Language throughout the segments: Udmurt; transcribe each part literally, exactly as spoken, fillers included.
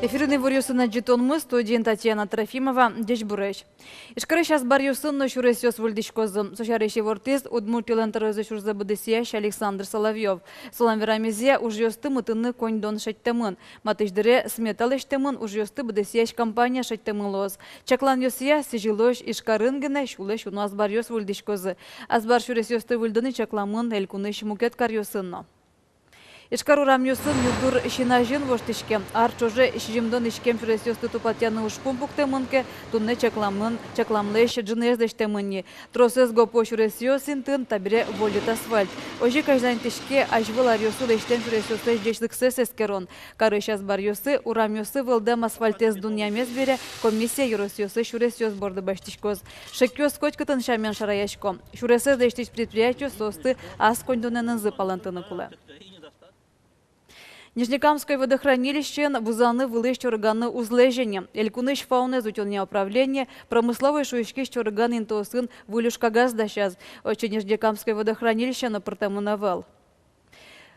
Эфирын иворъёсын ӝытонмы, студиын Татьяна Трофимова. Ӟечбуресь! Ижкарысь азбаръёсын но сюресъёс выльдӥськозы. Со сярысь ивортӥз Удмуртилэн тӧроезлэсь ужзэ быдэсъясь Александр Соловьёв. Солэн верамезъя, ужъёсты мытыны коньдон шедьтэмын. Матысь дыре смета лэсьтэмын, ужъёсты быдэсъясь компания шедьтэмын луоз. Чакланъёсъя, сӥзьылозь Ижкарын гинэ сюлэсь уно азбаръёс выльдӥськозы. Азбар сюресъёсты выльдыны чакламын элькунысь мукет каръёсын но. Ижкар урамъёсын югдур син азьын воштӥське. Ар ӵоже сизьымдон иськем сюресъёсты тупатъяны ужпум пуктэмын ке, туннэ чакламын, чакламлэсь ӝыныез лэсьтэмын ни. Тросэз гопо сюресъёс интыын табере вольыт асфальт. Озьы ик азьланьтӥське азьвыл аръёсы лэсьтэм сюресъёслэсь ӟечлыксэс эскерон. Карысь азбаръёсы, урамъёсы вӧлдэм асфальтэз дунъямез бере, комиссия ёросъёсы сюресъёс борды басьтӥськоз. Шекъёс котькытын сямен шараясько. Сюресэз лэсьтӥсь предприятиос соосты ас коньдонэнызы палэнтыны кулэ. Нижнекамской водохранилищеын вузаны вылысь чорыганы уз лэзе ни. Элькунысь фаунаез утёнъя управление промысловой шуиськись чорыган интыосын выль ужкагаз дасяз. Отчы Нижнекамской водохранилище но пыртэмын ӧвӧл.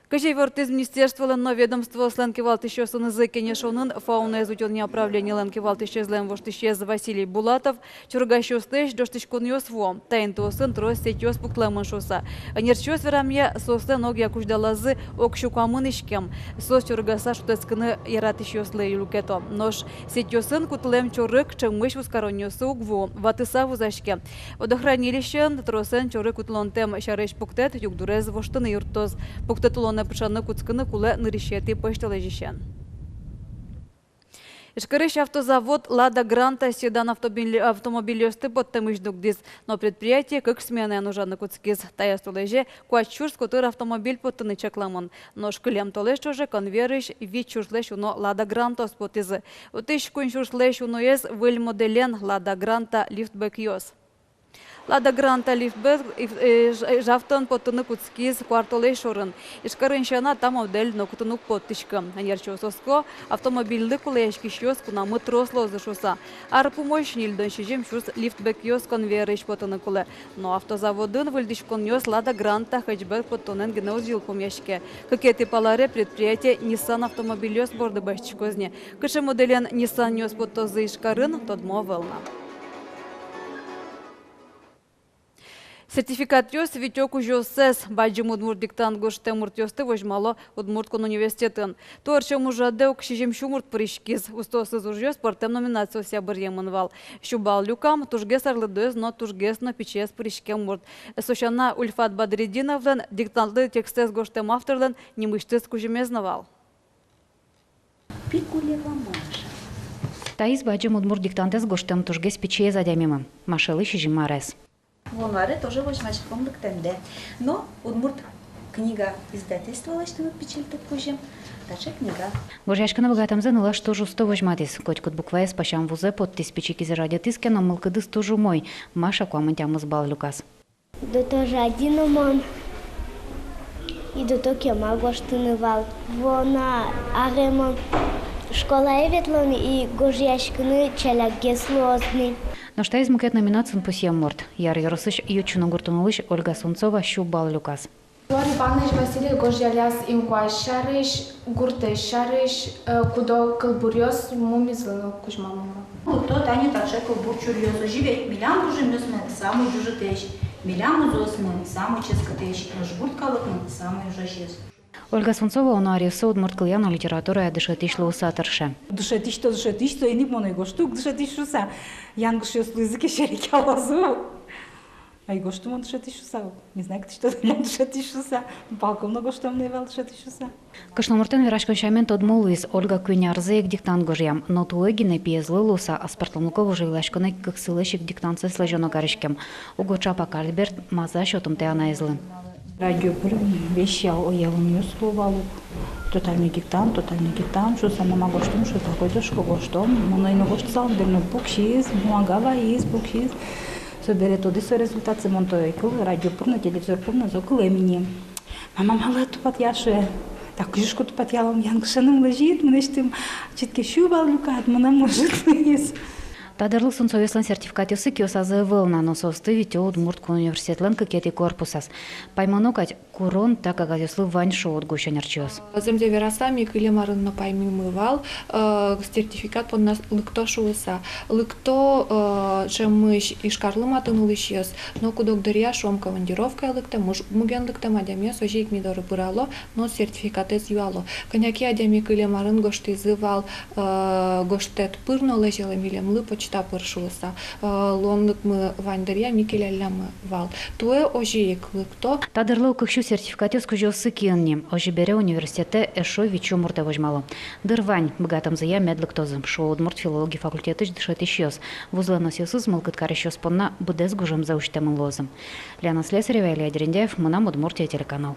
Кызьы ивортӥз министерстволэн но ведомствоослэн кивалтӥсьёсынызы кенешонын фаунаез утёнъя управлениелэн кивалтӥсезлэн воштӥсез Василий Булатов, чорыгасьёслэсь ӝожтӥськонъёс вуо. Та интыосын трос сетьёс пуктылэмын шуыса. Ӧнерчиос верамъя, соослэн огъя кузьдалазы ог сю куамын иськем. Соос чорыгаса шутэтскыны яратӥсьёслы люкето. Нош сетьёсын кутылэм чорыг ӵемысь вузкаронъёсы уг вуы, ватыса вузаське. Водохранилищеын тросэн чорыг кутылонтэм сярысь пуктэт югдурез воштыны юрттоз. Пуктэт улонэ пыӵаны кутскыны кулэ нырысетӥ пӧсьтолэзьысен. Ижкарысь автозавод «Лада Гранта» седан автомобиль-, автомобильёсты поттэмысь дугдӥз, но предприятие кык сменаен ужаны кутскиз. Таяз толэзе куать сюрс котыр автомобиль поттыны чакламын. Нош кылем толэзь ӵоже конвейерысь вить сюрслэсь уно «Лада Грантаос» поттӥзы. Отысь куинь сюрслэсь уноез выль моделен «Лада Гранта» лифтбекъёс. «Лада Гранта» лифтбек ив-, э, ж-, э, ижавтон поттыны кутскиз куартолэзь ӵоже шорын. Ижкарын сяна та модель нокытын уг поттӥськы. Ӧнерчиос оско, автомобильлы кулэяськисьёс кунамы трос луозы шуыса. Ар пумозь ньыльдон сизьым сюрс лифтбекъёс конвейерысь поттыны кулэ. Но автозаводын выльдӥськонъёс «Лада Гранта» хэтчбек поттонэн гинэ уз йылпумъяське. Кыкетӥ паларе предприятие Nissan автомобильёс борды басьтӥськоз ни. Кыӵе моделен Nissan-ъёс поттозы Ижкарын, тодмо ӧвӧл на. Сертификатъёс витё кузёоссэс. Бадӟым удмурт диктант гожтэм муртъёсты возьмало Удмурт кун университетын. Туэ ортчем ужрадэ ог сизьым сю мурт пыриськиз. Устоосыз ужъёс пӧртэм номинациосъя быръемын вал. Сю балл люкам, тужгес арлыдоез но тужгес но пичиез пыриськем мурт. Со сяна, Ульфат Бадретдиновлэн, диктантлы текстэз гожтэм авторлэн, нимысьтыз кузьымез но вал. Пикулева Маша. Таиз бадӟым удмурт диктантэз гожтэм тужгес пичиез адямимы. Машалы сизьым арес. Вуоно аре тоже возьмаськом лыктэмдэ. Но удмурт книга издательство лэсьтэмын пичильтык кузьым. Таӵе книга. Гожъяськыны быгатэмзэ нылаш туж усто возьматӥз. Котькуд букваез пасям вузэ поттӥз, пичи кизэ радъятӥз ке но, мылкыдыз туж умой. Маша куамын тямыс балл люказ. До тоже один мон. И до то кема гожтыны вал. Вуоно аре мон школае ветлон и гожъяськыны ӵалякгес луоз ни. Нош таиз мукет номинациын пусъем мурт. Яр ёросысь Ючуно гуртын улӥсь Ольга Сунцова сю балл люказ. Григорий Иванович Васильев гожъяляз инкуазь сярысь, гуртэз сярысь, э, кудо кылбуръёс мумизлы но кузьмамын. Кудто тани таӵе кылбур чуръёс, озьы ведь милям кужымъёсмы самой ӝужытэсь, милям музъёсмы самой ческытэсь, нош гурт калыкмы самой ужасез. Ольга Сунцова уно аръёсы удмурт кылъя но литературая дышетӥсь луыса тырше. Дышетӥсь-то дышетӥсь, соин ик мон ӧй гожты ук дышетӥсь шуыса. Янгышъёс луизы ке, серекъялозы. Ӧй гожты мон дышетӥсь шуыса. Не знаю, кытысь тодӥллям дышетӥсь шуыса. Палком но гожтэмын ӧй вал дышетӥсь шуыса. Кышномуртэн вераськон сямен тодмо луиз, Ольга куинь арзэ ик диктант гожъям, но туэ гинэ пиезлы луыса аспӧртэмлыко выжойласьконэ кыксылэсь ик диктантсэс лэзёно кариськем. Уго ӵапак арлы берт, маза сётымтэ анаезлы. Радио пыр весь ял, ялонъёс луо вал ук. Тотальный диктант, тотальный диктант шуыса, мон ма гожтом шуыса, котьку гожтом. Мон ӧй но гожтысал, дыр но, пуксиз, бумага вайиз, пуксиз. Собере тодӥз со результатсэ, мон то ӧй кылы, радио пыр но, телевизор пыр но зо кылэм ини. Мама, малы тупатъял, шуэ. Так, кызьы шуко тупатъялом, янгышен ум лэзид мынэсьтым, читке сю балл люкад, мынам ӧжыт луиз. Та дырлы сунцоосъёслэн сертификатъёссы киосазы ӧвӧл на, но соосты витё Удмурт кун университетлэн кыкетӥ корпусаз. Паймоно кадь, курон та кагазъёслы вань, шуо УдГУ-ысь ӧнерчиос. Зэмзэ вераса, ми кылем арын но паймимы вал, э, сертификат понна лыкто шуыса. Лыкто, э, ӵемысь Ижкарлы матын улӥсьёс, но куд-ог дыръя, шуом, командировкае лыктэм, муж-, муген лыктэм адямиос озьы ик ми доры пырало но сертификатэз юало. Кӧня ке адями кылем арын гожтӥзы вал, э, гожтэт пыр но лэзьылэ милемлы почта пыр шуыса. Э, луонлыкмы вань дыръя ми келяллямы вал. Туэ озьы ик лыкто. Та дырлы уксё сертификатъёс кузёоссы киын ни. Озьы бере, университетэ эшшо витьсю муртэ возьмало. Дыр вань, быгатэмзыя мед лыктозы, шуо удмурт филологи факультетысь дышетӥсьёс. Вузлэн ӧсъёсыз мылкыд карисьёс понна быдэс гужемзэ усьтэмын луозы. Лена Слесарева, Илья Дерендяев, «Мынам Удмуртие» телеканал.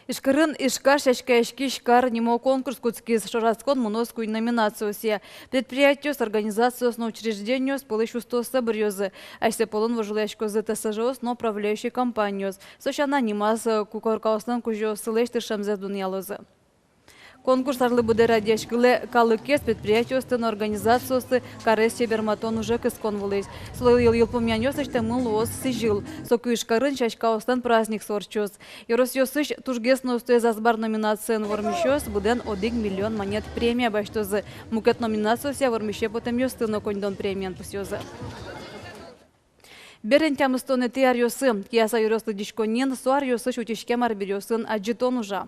Ижкарын «Ижкар сяськаяськись кар» нимо конкурс кутскиз. Ӵошатскон мыноз куинь номинациосъя. Предприятиос, организациос но учреждениос пӧлысь устооссэ быръёзы. Асьсэ пӧлын вожвылъяськозы ТСЖ-ос но управляющий компаниос. Со сяна, нимаз, э, ку-, коркаослэн кузёоссылэсь тыршемзэс дунъялозы. Конкурс арлы быдэ радъяськылэ калыкез, предприятиосты но организациосты карез чеберматон уже кыскон вылысь. Солы йыл-, йылпумъянъёс лэсьтэмын луоз сӥзьыл. Соку Ижкарын сяськаослэн праздниксы ортчоз. Ёросъёсысь тужгес но устоез азбар номинациын вормисьёс быдэн одӥг миллион манет премия басьтозы. Мукет номинациосъя вормисе потэмъёсты но коньдон премиен пусъёзы. Берен тямыстонэтӥ аръёсы. Кияса ёрос лыдӟиськонниын со аръёсысь утиськем арбериосын адӟытон ужа.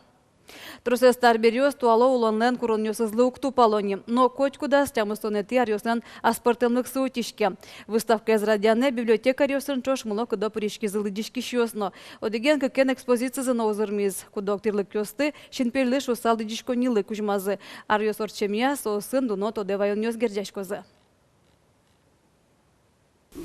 Тросэз та арбериос туала улонлэн куронъёсызлы уг тупало ни, но котькудаз тямыстонэтӥ аръёслэн аспӧртэмлыксы утиське. Выставкаез радъянэ библиотекаръёсын ӵош мылокыдо пыриськизы лыдӟиськисьёс но. Одӥген-кыкен экспозицизы но узырмиз. Куд-ог тӥрлыкъёсты синпельлы шуыса лыдӟиськоннилы кузьмазы. Аръёс ортчемъя соосын дуно тодэ ваёнъёс герӟаськозы.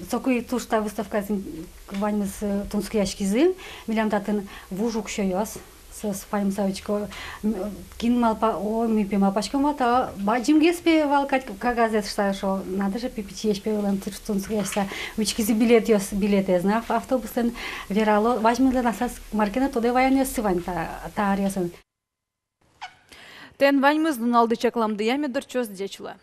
Соку ик туж та выставказы ваньмыз, э, тунсыкъяськизы. Милям татын вуж уксёёс. Соос ваньмыз учко, м, кин малпа, о, ми пе малпаськом вал, та бадӟымгес пе вал кадь кагазэз шуса, шуо, надо же, пи-, пичиесь пе вылэм, туж тунсыкъяськыса. Учкизы билетъёс, билетэз на автобуслэн, верало, ваньмызлэн аслаз мар ке но тодэ ваёнъёссы вань та, та аръёсын. Тӥни ваньмыз. Нуналды чакламдыя мед ортчоз. Ӟеч луэ.